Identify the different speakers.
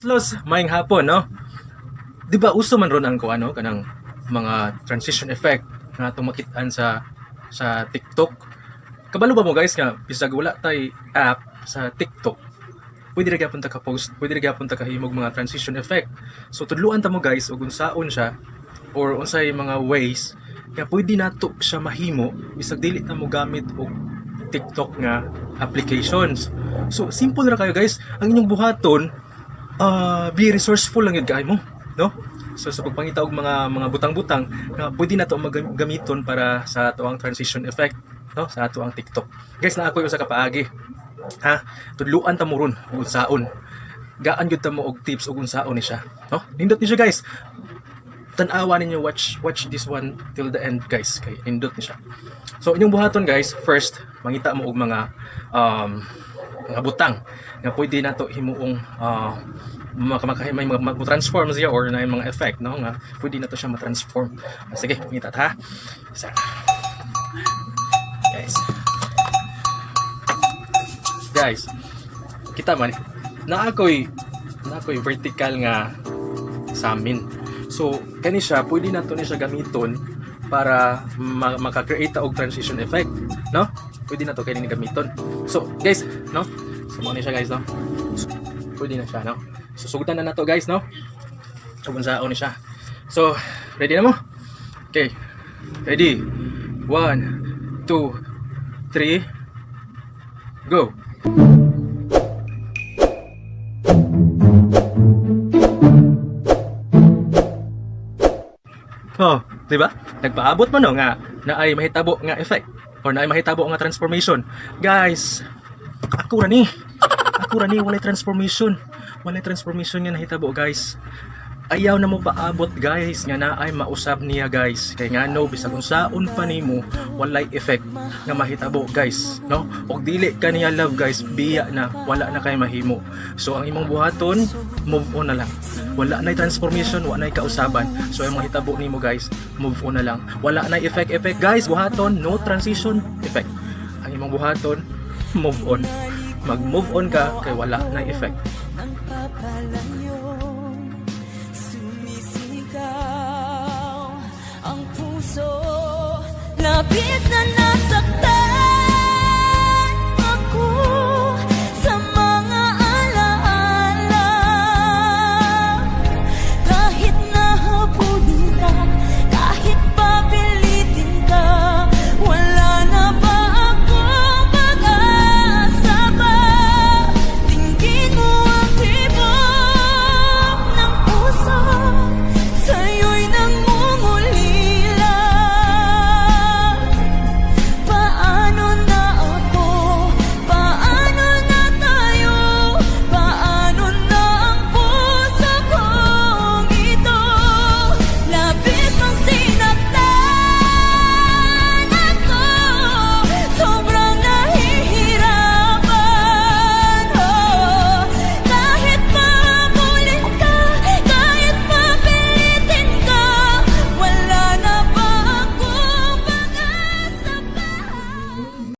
Speaker 1: Los, maayong hapon, no? Di ba uso man ron ang kuan, ano, kanang mga transition effect nga atong makitaan sa TikTok? Kabalo ba mo, guys, nga bisag wala tay app sa TikTok, pwede ra gyapon ta ka post, pwede ra gyapon ta kahimog mga transition effect? So tudluan ta mo, guys, og unsaon siya or unsay mga ways nga pwede nato siya mahimo bisag dili ta mo gamit og TikTok nga applications. So simple ra kayo, guys, ang inyong buhaton, be resourceful lang yun kay mo, no? So sa pagpangita og mga butang-butang nga pwede nato gamiton para sa ato ang transition effect, no, sa ato ang TikTok. Guys, naa koy usa ka paagi. Ha? Tudluan ta mo ron ug unsaon. Gaan gyud ta mo og tips ug unsaon ni siya, no? Nindot ni siya, guys. Tan-awa ninyo, watch watch this one till the end, guys, kay nindot ni siya. So inyong buhaton, guys, first mangita mo og mga butang nga pwede nato himuong may mga transform siya or na mga effect, no, nga pwede nato siya ma-transform. Sige, mangita ta, ha. Isa. Guys. Guys, kita man naa koy vertical nga samin. So kani siya, pwede nato ni siya gamiton para maka-create ta og transition effect, no? Pwede na to kani ni gamiton. So, guys, no? So mao ni siya, guys, no? So, pwede na siya, no? So sugdan na nato, guys, no? Ug unsaon ni siya. So, ready na mo? Okay. Ready? One, two, three, go! Oh, di ba? Nagpaabot mo, no, nga naay mahitabo nga effect or naay mahitabo nga transformation. Guys, ako ra ni. Ako ra ni, walay transformation. Walay transformation nga nahitabo, guys. Ayaw na mo paabot, guys, nga naay mausab niya, guys, kay ngano bisag unsaon pa nimo, walay effect nga mahitabo, guys, no? Og dili ka niya love, guys, biya na, wala na kay mahimo. So ang imong buhaton, move on na lang. Wala na transformation, wala na kausaban. So ang mahitabo nimo, guys, move on na lang. Wala na effect effect, guys. Buhaton, no transition effect. Ang imong buhaton, move on. Mag move on ka kay wala na effect.
Speaker 2: Ang papalayo, sumisigaw ang puso, labis na nasa